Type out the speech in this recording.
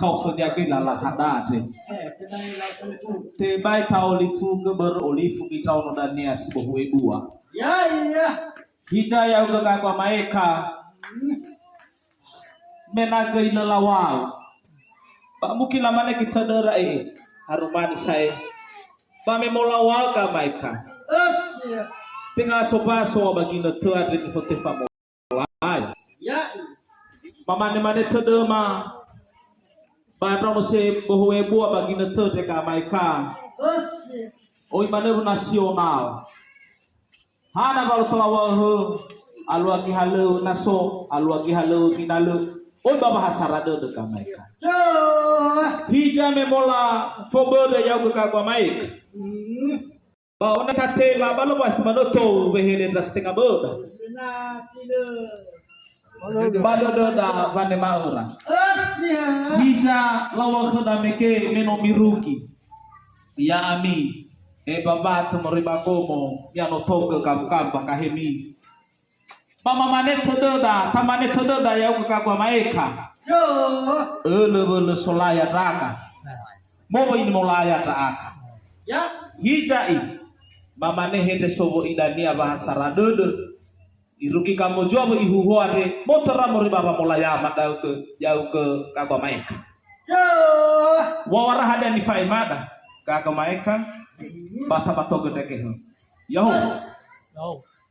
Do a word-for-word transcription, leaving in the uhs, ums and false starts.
Kau khönia göi lala hadade. Tebai ta'olifugö börö olifu ndraono dania si bohu ebua. Ya'ia. Hiza ya'ugö gago ama'eka. Me na göi lö lawau. Ba muki lamane göi tödöra e. Harumani sa'ae. Ba me molawau ga ama'eka. Ösia. Tenga sopaso ba ginötö andre nifotefa mo- Ai. Ya'ia. Mamane-mane tödöma. Ba ndraono si bohu ebua ba ginötö ndre ga ama'eka. Ösia. Oi manö nasional. Hana ba lö tolawahö. Alua gihalö na so, alua gihalö ginalö. Oi ba bahasa radödö ga ama'eka. Hiza me mola fobörö ya'ugö gago ama'eka. Ba ona tatema ba lö wa manö tou wehede ndra stenga böda. Ba dödöda wanema'öra. Hiza lawahöda mege me no mirugi. Ya'ami, e ba mbatö moroi ba gomo, mi'anotogö kabu-kabu ba kahemi. Ba mamane tödöda, tamane tödöda ya'ugö gago ama'eka. Ölö wölö solaya ndra'aga. Mowöi ni molaya ndra'aga. Hiza'i, mamane hede sowö'i dania bahasa radödö. Irugi kamozoa wö'i huhoa andre, motöra moroi ba wamolayama da'ugö, ya'ugö gago ama'eka. Wawara hadia nifa'emada, gago ama'eka, ba tabatogö ndrekehö. Ya'o.